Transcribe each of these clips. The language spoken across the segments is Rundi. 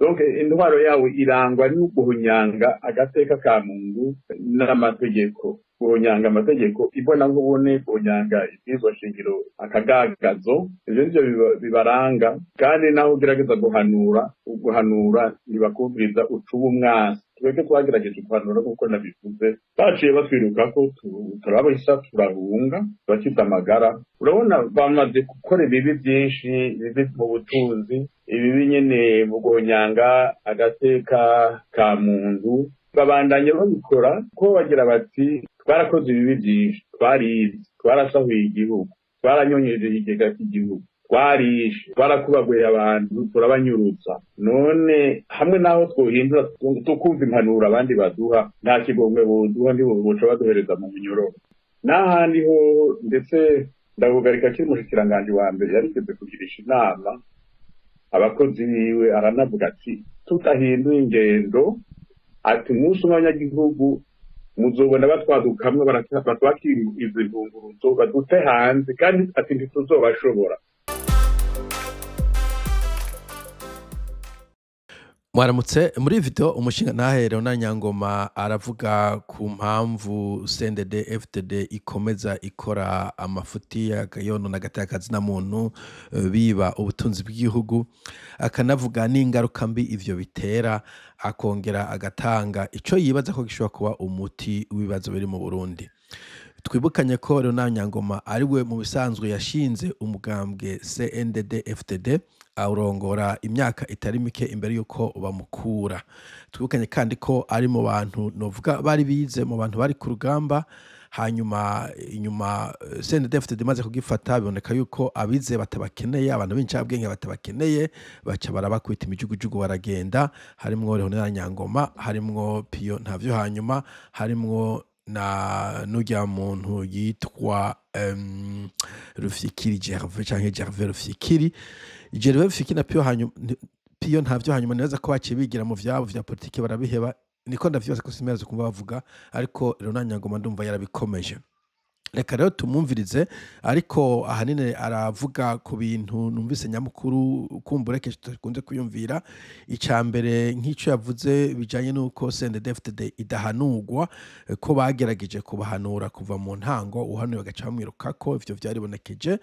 Donc intwaro yawe irangwa no guhunyanga agateka ka muntu n'amategeko, guhunyanga amategeko ibona nk'ubone, guhunyanga ibwirizwa shingiro akagagazo. Ivyo nivyo bibaranga. Kandi naho ugerageza guhanura ntibakumviriza, ucuba umwasi. Twebwe twagerageje guhanura nk'uko nabivuze, baciye batwirukako, turabahisa, turahunga, turakiza amagara. Urabona bamaze gukora ibibi byinshi, ibibi mu butunzi, ibibi nyene mu guhonyanga agateka ka muntu. Babandanye babikora ko bagira bati twarakoze ibibi byinshi, twarize, twarasahuye igihugu, twaranyonyeje ikigega cy'igihugu, twarishe, twarakubaguye abantu, turabanyurutsa. None hamwe naho twohindura tukumva impanuro abandi baduha, nta kigongwe boduha, ntiboca baduhereza mu munyororo n'ahandi ho. Ndetse ndabugarika akiri umushikiranganji wa mbere yarigeze kugirisha inama abakozi biwe, aranavuga ati tutahinduye ingendo, ati umunsi umwe abanyagihugu muzobona batwadukamwe, batwakira izi mpunguruzo, badute hanze, kandi ati ntituzobashobora. Mwaramutse. Muri video umushinga ntahe Leonard Nyangoma aravuga ku mpamvu CNDD FDD ikomeza ikora amafuti yonona agateka na muntu, biba ubutunzi bw'igihugu, akanavuga n'ingaruka mbi ivyo bitera, akongera agatanga ico yibaza ko gishobora kuba umuti w'ibibazo biri mu Burundi. Twibukanye ko Leonard Nyangoma ariwe mu bisanzwe yashinze umugambwe CNDD FDD, awurongora imyaka itari mike imbere yuko bamukura. Twibukanye kandi ko ari mu bantu novuga bari bize, mu bantu bari ku rugamba. Hanyuma inyuma CNDD FDD imaze kugifata, biboneka yuko abize batabakeneye, abantu b'incabwenge batabakeneye, baca barabakwita imijugujugu baragenda. Harimwo Leonard Nyangoma, harimwo Pio Ntavyo, hanyuma harimwo na nurya muntu yitwa Rufyikiri Gervais canke Gervais Rufyikiri, Gervais Rufyikiri na Pio, hanyuma Pio Ntavyo. Hanyuma nibaza ko baciye bigira mu vyabo vya politike barabiheba, niko ndavyibaza ko simeraza kumva bavuga, ariko Leonard Nyangoma ndumva yarabikomeje. Reka rero tumwumvirize, ariko ahanini aravuga ku bintu numvise nyamukuru kumbure kenshi tukunze kwiyumvira. Ica mbere nk'ico yavuze bijanye n'uko CNDD-FDD idahanurwa, ko bagerageje kubahanura kuva mu ntango, uhanuye bagaca bamwirukako. Ivyo vyaribonekeje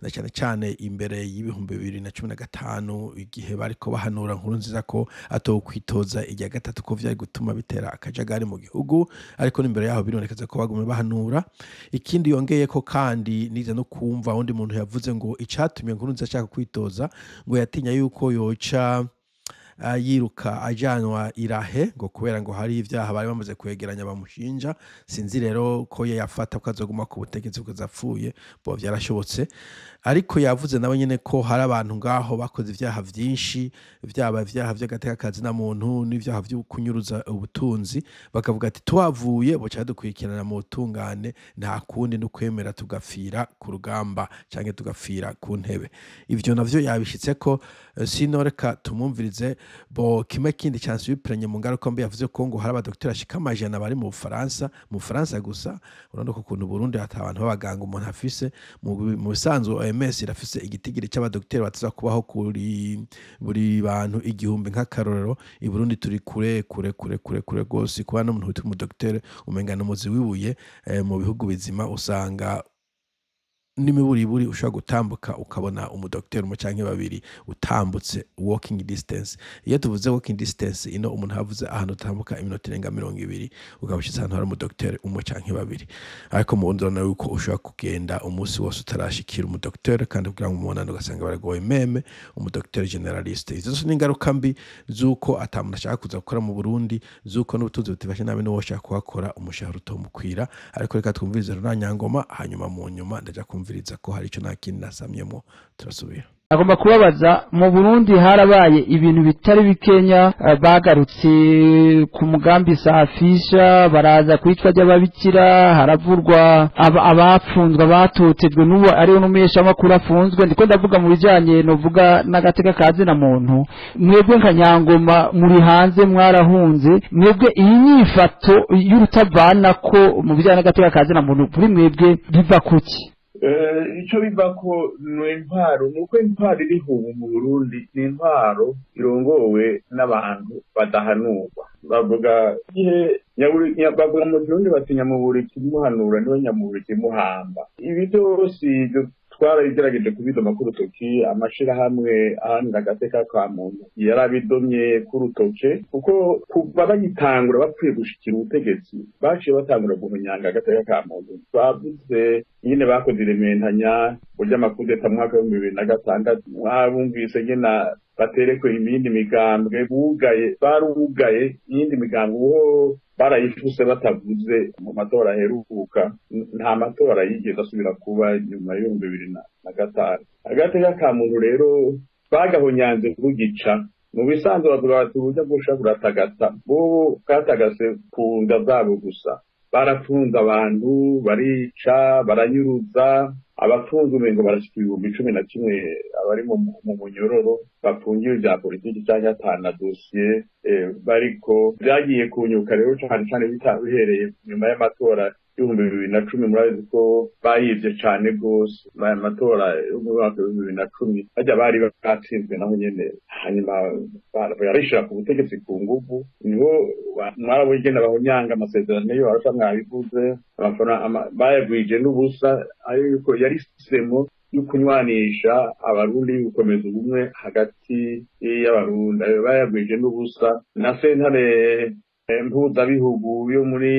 na cane cane imbere y'2015, igihe bariko bahanura Nkurunziza ko atokwitoza irya gatatu, ko vyari gutuma bitera akajagari mu gihugu, ariko n'imbere yaho biribonekeza ko bagumye bahanura. Ikindi yongeye ko kandi nize no kumva undi muntu yavuze ngo icatumye Nkurunziza ashaka kwitoza, ngo yatinya yuko yoca yiruka ajanwa irahe, ngo kubera ngo hari ivyaha bari bamaze kwegeranya bamushinja. Sinzi rero ko ye yafata ko azoguma ku butegetsi kugeza apfuye, bo vyarashobotse. Ariko yavuze nawe nyene ko hari abantu ngaho bakoze ivyaha vyinshi, vyaba ivyaha vy'agateka na muntu n'ivyaha vyo kunyuruza ubutunzi, bakavuga ati tuhavuye boca dukurikirana mu butungane, nta kundi no kwemera tugapfira ku rugamba canke tugapfira ku ntebe. Ivyo navyo yabishitseko. Sino reka tumumvirize. Bo kimwe kindi cansubirenye mu ngaruka mbi, yavuze ko ngo hari abadokiteri ashika 100 bari mu Bufaransa gusa. Urabona ko ukuntu Burundi ata abantu b'abaganga umuntu afise. Mu bisanzwe OMS irafise igitigiri c'abadokiteri bataza kubaho kuri buri bantu 1000. Nk'akarorero, i Burundi turi kure kure kure kure kure gose. Kuba n'umuntu witwa umudokiteri umenga n'umuzi wibuye. Mu bihugu bizima usanga n'imiburiburi ushobora gutambuka ukabona umudokiteri umwe canke babiri utambutse walking distance. Iyo tuvuze walking distance ino, umuntu avuze ahantu utambuka iminota irenga 20 ukaba ushitse ahantu hari umudokiteri umwe canke babiri. Ariko mu Burundi urabona yuko ushobora kugenda umunsi wose utarashikira umudokiteri, kandi kugira ngo umubonane ugasanga baragoye, même umudokiteri généraliste. Izo zose ni ingaruka mbi z'uko ata muntu ashaka kuza gukora mu Burundi, z'uko n'ubutunzi butifashe nabi, n'uwo ushaka kuhakora umushahara utomukwira. Ariko reka twumvirize Leonard Nyangoma, hanyuma mu nyuma ndaja kumviriza ko hari ico nta kindi nasamyemwo, turasubira. Agomba kubabaza: mu Burundi harabaye ibintu bitari bikenya, bagarutse ku mugambi safisha, baraza kwicwa ry'ababikira, haravurwa abapfunzwe, abatotejwe, n'ubu ariyo n'umuheshamakuru afunzwe. Ndiko ndavuga mu bijanye novuga n'agateka ka zina muntu. Mwebwe nka Nyangoma muri hanze, mwarahunze, mwebwe iyi nyifato y'urutavana ko mu bijanye n'agateka ka zina muntu kuri mwebwe biva kuki? Icyo biva ko ni intwaro, ni uko intwaro iriho ubu mu Burundi ni intwaro irongowe n'abantu badahanurwa. Bavuga igihe bavuga mu Kirundi bati nyamuburi ikimuhanura niwe nyamuburi ikimuhamba. Ibi byose ibyo twarabigerageje kubidoma ku rutoki, amashirahamwe aharanira agateka ka muntu yarabidomye ku rutoke, kuko kuva bagitangura bapfuye gushikira ubutegetsi baciye batangura guhunyanga agateka ka muntu. Bavuze nyine bakoze irementanya burya amakudeta mu mwaka w'2006, mwabumvise nyine baterekwe iyindi migambwe bugaye, barugaye iyindi migambwe uho barayifuse batavuze mu matora aheruka. Nta matora yigeze asubira kuba nyuma y'2005. Agateka ka muntu rero bagahonyanze kugica. Mu bisanzwe bavuga bati uburyo bw'usha buratagata, bobo bwatagase ku nda zabo gusa. Barafunze abantu, barica, baranyuruza. Abafunzwe umengo barashika 11,000 abari mu munyororo bafungiwe vya politiki canke atana dosiye bariko. Vyagiye kunyuka rero cane cane bihereye nyuma y'amatora y'2010. Murabizi ko bayivye cane gose aya matora yo mu mwaka w'2010, barya bari batsinzwe naho nyene, hanyuma barishira ku butegetsi ku nguvu. Niho mwarabonye ingene bahonyanga amasezerano yo Arusha, mwabivuze, bayagwije n'ubusa, ariko yari semo yo kunywanisha Abarundi, gukomeza ubumwe hagati y'Abarundi, ayo bayagwije n'ubusa. Na sentare mpuzabihugu yo muri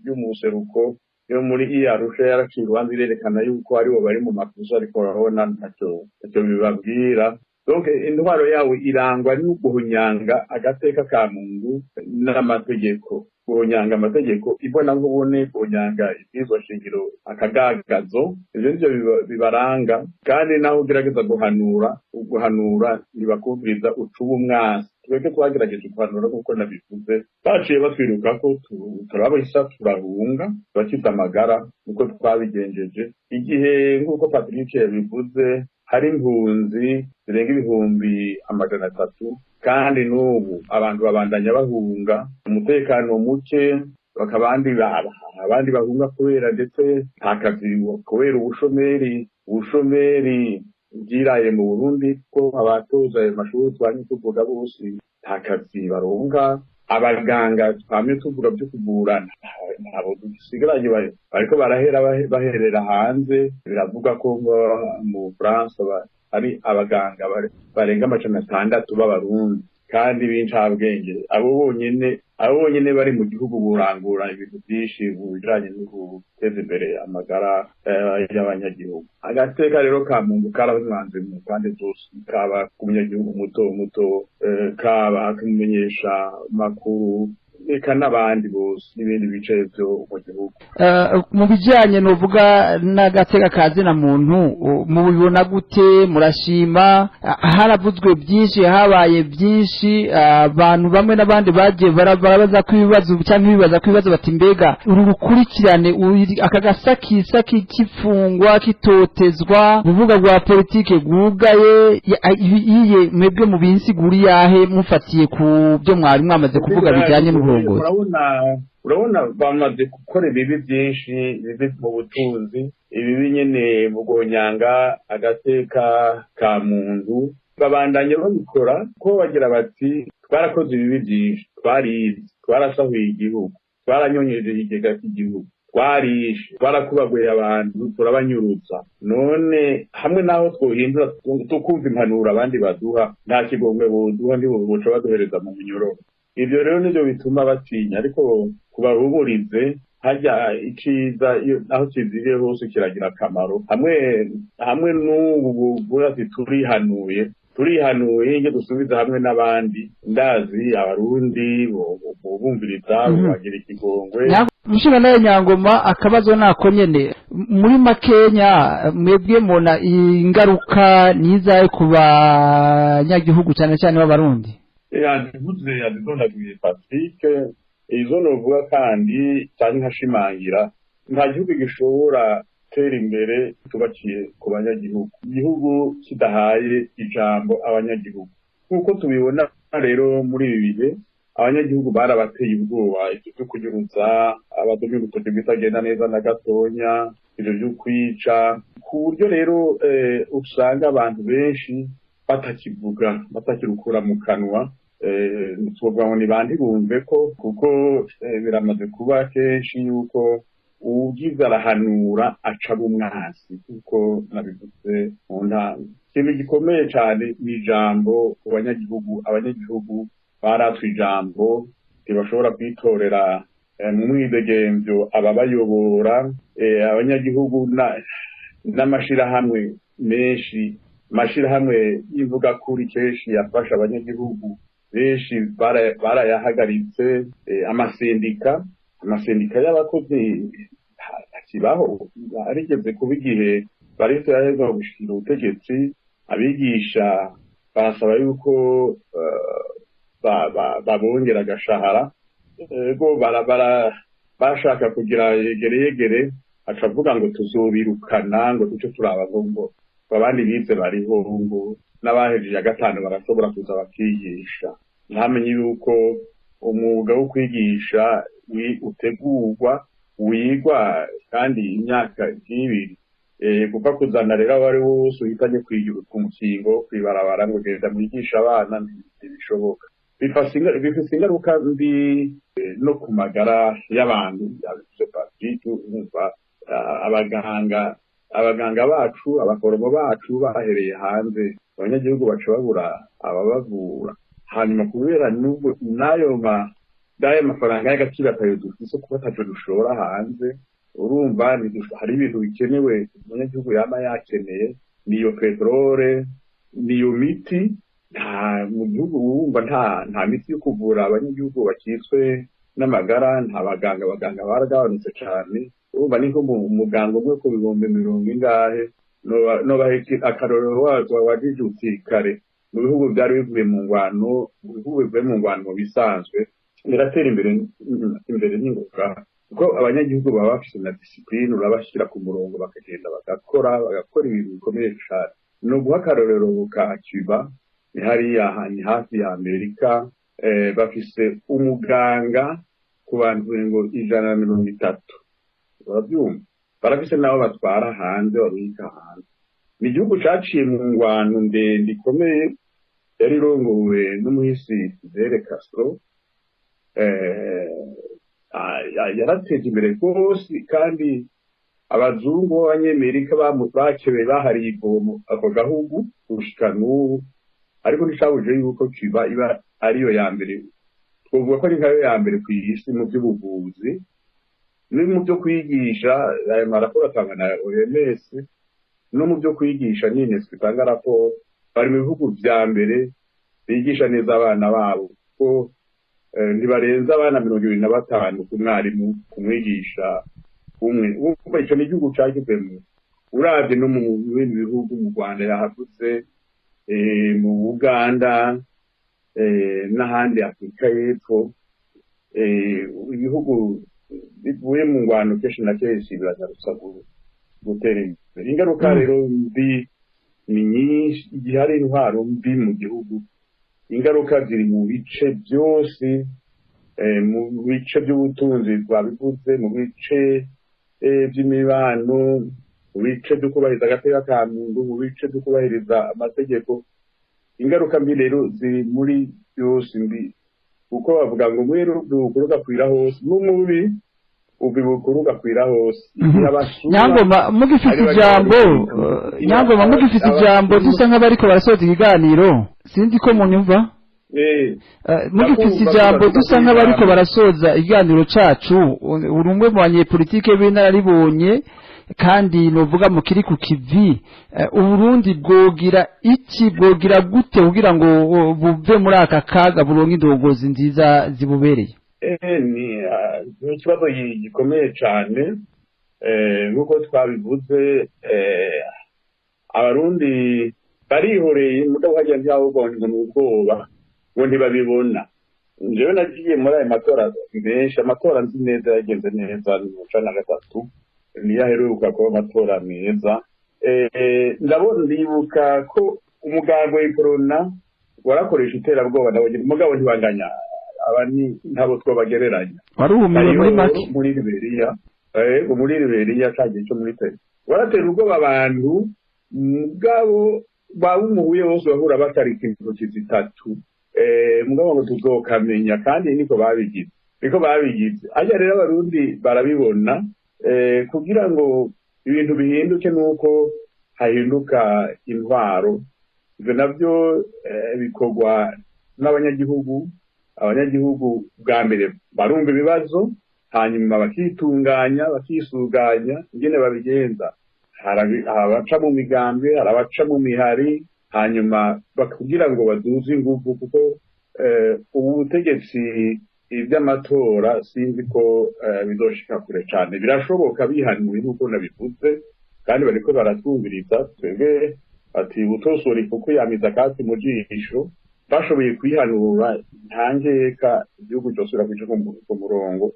yo mu buseruko yo muri Arusha yaraciye urubanza irerekana yuko aribo bari mu makosa, ariko urabona ntacyo bibabwira. Donc intwaro yawe irangwa no guhunyanga agateka ka muntu n'amategeko, guhunyanga amategeko ibona nkubone, guhunyanga ibwirizwa shingiro akagagazo. Ivyo nivyo bibaranga. Kandi naho ugerageza guhanura ntibakumviriza, ucuba umwasi. Twebwe twagerageje guhanura nk'uko nabivuze, baciye batwiruka ko turabahisa turahunga, turakiza amagara niko twabigenjeje. Igihe nk'uko Patrick yabivuze hari impunzi zirenga 300,000, kandi n'ubu abantu babandanya bahunga umutekano muke, bakabandi abandi bahunga kubera ndetse nta kazi, kubera ubushomeri bwiraye mu Burundi, ko abatoza ayo mashuri twamye tuvuga bose nta kazi baronka. Abaganga twamye tuvuga byo kuvura ntabo dusigaranye, bariko barahera baherera hanze. Biravuga ko mu Bufaransa ari abaganga barenga 600 b'Abarundi kandi b'incabwenge. Abo bonyene bari mu gihugu burangura ibintu byinshi mu bijanye no guteza imbere amagara y'abanyagihugu. Agateka rero ka muntu karahumwanze mu mpande zose, kaba ku munyagihugu muto muto, kaba kumumenyesha makuru, eka n'abandi bose n'ibindi bice byo mu gihugu. Mu bijanye novuga n'agateka ka zina muntu, mubibona gute? Murashima? Haravuzwe byinshi, habaye byinshi, abantu bamwe n'abandi bagiye barabaza ko ibibazo cyangwa ibibaza ko ibibazo bati mbega uru rukurikirane aka gasakisa k'ifungwa kitotezwa urubuga rwa politike rwugaye iye mwebwe mu binsiguri yahe mufatiye ku byo mwari mwamaze kuvuga bijyanye n'uburongozi? Urabona bamaze gukora ibibi byinshi, ibibi mu butunzi, ibibi nyene mu guhonyanga agateka ka muntu. Babandanye babikora ko bagira bati twarakoze ibibi byinshi, twarize, twarasahuye igihugu, twaranyonyeje ikigega cy'igihugu, twarishe, twarakubaguye abantu, turabanyurutsa. None hamwe naho twohindura tukumva impanuro abandi baduha, nta kigongwe boduha, ntiboca baduhereza mu munyororo. Ivyo rero nivyo bituma batinya, ariko kubahumurize harya iciza aho kiziriye hose kiragira akamaro. Hamwe n'ubu buvuga ati turihanuye nge dusubiza hamwe n'abandi, ndazi Abarundi bumviriza bagira ikigongwe. Mushinga naye Nyangoma, akabazo nako nyene muri makenya, mwebwe mubona ingaruka nizaye ku banyagihugu cyane cyane b'Abarundi? Yazivuze, yazidondaguye Patrick. Izo novuga kandi cyane nkashimangira, nta gihugu gishobora gutera imbere tubaciye ku banyagihugu, igihugu kidahaye ijambo abanyagihugu. Nk'uko tubibona rero muri ibi bihe, Abanyagihugu barabateye ubwoba, ivyo vyo kunyuruza abadomye urutoke bitagenda neza na gatonya, ivyo vyo kwica, ku buryo rero usanga abantu benshi batakivuga, batakirukura mu kanwa. Twovuga ngo ni bande bumve ko, kuko biramaze kuba kenshi yuko uwugize arahanura aca umwansi, kuko nabivuze mu ntango. Ikintu gikomeye cane ni ijambo ku banyagihugu. Abanyagihugu baratwe ijambo, ntibashobora kwitorera mu mwidegemvyo ababayobora. Abanyagihugu n'amashirahamwe menshi, amashirahamwe y'imvugakuri kenshi yafasha abanyagihugu benshi barayahagaritse. Amasendika y'abakozi akibaho. Arigeze kuba igihe bariko yaraheza gushikira ubutegetsi, abigisha barasaba yuko babongera agashahara, ego bashaka kugira yegere yegere, acavuga ngo tuzobirukana, ngo duce turaba ngo abandi bize bariho, ngo n'abahejeje gatanu barashobora kuza bakigisha. Ntamenye yuko umwuga wo kwigisha utegurwa, wigwa kandi imyaka nk'ibiri. Kuva kuzana rero abo ari wose uhitanye ku mukingo kw'ibarabara ngo genda mwigisha abana, ntibishoboka. Bifise ingaruka mbi no ku magara y'abantu. Abaganga bacu, abaforomo bacu bahereye hanze, abanyagihugu baca babura ababavura. Hanyuma kubera n'ayo mafaranga y'agaciro atayo dufise, kuba ataco dushora hanze, urumva hari ibintu bikenewe umunyagihugu yama yakeneye, niyo peterole, niyo miti. Nta mu gihugu wumva nta miti yo kuvura abanyagihugu bakitswe n'amagara, nta baganga, abaganga baragabanutse cane. Urumva ni nko muganga umwe ku 70,000 ingahe. Nobaha akarorero wajijutse kare mu bihugu byari bivuye mu ngwano, mu bihugu bivuye mu ngwano bisanzwe biratera imbere n'ingoga, kuko abanyagihugu baba bafise na discipline, urabashyira ku murongo bakagenda bagakora ibintu bikomeye cane. No guha akarorero ka Cuba, ni hariya ni hafi ya Amerika, bafise umuganga ku bantu ngo 130, urabyumva, barafise nabo batwara hanze, babika hanze. Ni igihugu caciye mu ngwano ndende ikomeye yari irongowe n'umuhisi Fidel Castro. Yarateje imbere rwose, kandi abazungu b'abanyamerika bakebeye bahariye ivomo ako gahugu gushika n'ubu. Ariko nticabuje yuko Cuba iba ariyo ya mbere, twovuga ko ari nkayo ya mbere kw'isi mu by'ubuvuzi no mu byo kwigisha. Ayo maraporo atangwa na OMS, no mu byo kwigisha nyine itanga raporo, bari mu bihugu vya mbere bigisha neza abana babo, kuko ntibarenza abana 25 ku mwarimu, ku mwigisha umwe. Urumva ico ni igihugu cagizemwo, uravye no mu bindi bihugu, mu Rwanda yahavutse, mu Buganda, n'ahandi Afurika y'Epfo, ibihugu bivuye mu ngwano kenshi na kenshi biranyarutsa gutera imbere. Ingaruka rero mbi ni nyinshi igihe hari intwaro mbi mu gihugu. Ingaruka ziri mu bice byose, mu bice by'ubutunzi twabivuze, mu bice by'imibano, mu bice byo kubahiriza agateka ka muntu, mu bice byo kubahiriza amategeko. Ingaruka mbi rero ziri muri byose mbi, kuko bavuga ngo mwero ugakwira hose, n'umubi ubibukuru ugakwira hose. Nyangoma mugifite ijambo, Nyangoma mugifite ijambo, dusa nk'abariko barasoza ikiganiro, sinzi ko munyumva. Mugifite ijambo dusa nk'abariko barasoza ikiganiro cacu, uri umwe mu banyepolitike b'inararibonye kandi novuga mukiri ku kivi. Uburundi bwogira iki, bwogira gute kugira ngo buve muri aka kaga, buronke indongozi nziza zibubereye? Ni ikibazo gikomeye cyane. Nk'uko twabivuze, abarundi barihoreye, mugabo hajya ntibabubonye ngo ni ubwoba, ngo ntibabibona. Njyewe nagiye muri ayo matora menshi, amatora nzi neza yagenze neza, ni mu 2003 niyo aheruka kuba amatora meza. Ndabona ndibuka ko umugambi wa Corona warakoresha iterabwoba, ndabona mugabo ntibanganya Aba ni ntabo twobagereranya. Warumiwe muri make. Muri Liberia, muri Liberia cagiye cyo muri Tete baratera ubwoba abantu, mugabo bawumuhuye bose bahura batarika intoki zitatu, mugabo ngo tuzokamenya, kandi niko babigize, niko babigize. Ajya rero Abarundi barabibona, kugira ngo ibintu bihinduke nuko hahinduka intwaro. Ivyo navyo bikorwa n'abanyagihugu. Abanyagihugu bwa mbere barumva ibibazo, hanyuma bakitunganya, bakisuganya ingene babigenza. Hari abaca mu migambwe, hari abaca mu mihari, hanyuma kugira ngo baduze inguvu, kuko ubu butegetsi ivy'amatora sinzi ko bizoshika kure cane. Birashoboka bihanuye nk'uko nabivuze, kandi bariko baratwumviriza twebwe ati utosora ifuku yamiza akatsi mu jisho. Bashoboye kwihanura, nta nkeka igihugu cyosubira kuja ku murongo,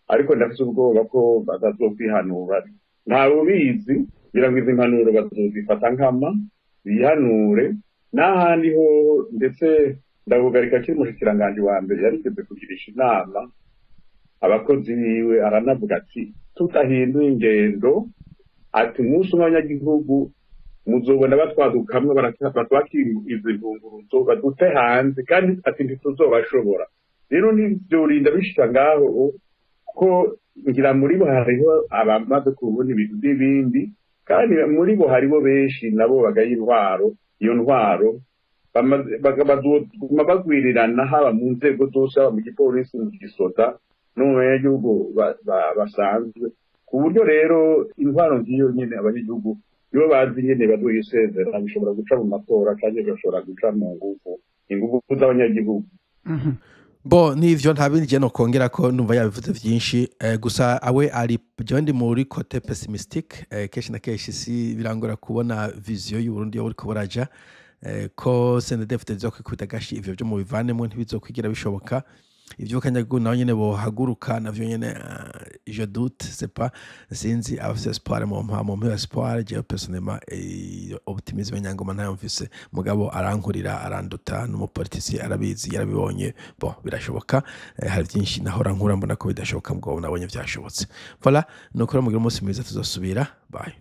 ariko ndafise ubwoba ko batazokwihanura. Ntawe ubizi, ngira ngo izi mpanuro bazozifata nkama bihanure n'ahandi hoho. Ndetse ndabugarika kiri umushikiranganji wa mbere yarigeze kugirisha inama abakozi biwe, aranavuga ati tudahinduye ingendo, ati umunsi umwe abanyagihugu muzobona batwadukamwe batwaka izi mpunguruzo badute hanze, kandi ati ntituzobashobora. Rero ntivyorinda bishika ngaho, ko ngira muri bo hariho abamaze kubona ibintu n'ibindi, kandi muri bo haribo benshi nabo bagaye intwaro. Iyo ntwaro bazoguma bagwirirana, haba mu nzego zose, haba mu gipolisi, mu gisoda no mu banyagihugu basanzwe, ku buryo rero intwaro nk'iyo nyene abanyagihugu nibo bazi nyene bazoyisezera. Bishobora guca mu matora canke bishobora guca mu nguvu, inguvu z'abanyagihugu. Bo nivyo, nta bindi je nokongera ko numva yabivuze vyinshi. Gusa awe ari jewe ndi muri côté pessimistique. Kenshi na kenshi si birangora kubona vision y'u Burundi yo buriko buraja, ko CNDD-FDD izokwikubita agashi, ivyo vyo mubivanemo ntibizokwigira bishoboka. Ivyo kanyagihugu nabo nyene bohaguruka navyo nyene, je doute, c'est pas, sinzi. Abafise espoir mu mpa espoir. Jewe personnellement, optimisme Nyangoma ntayo mfise, mugabo arankurira, aranduta, n'umupoliticien arabizi, yarabibonye. Bon, birashoboka. Hari vyinshi nahora nkura mbona ko bidashoboka, mugabo nabonye vyashobotse. Voilà, nuko mugira umunsi mwiza, tuzosubira. Bye.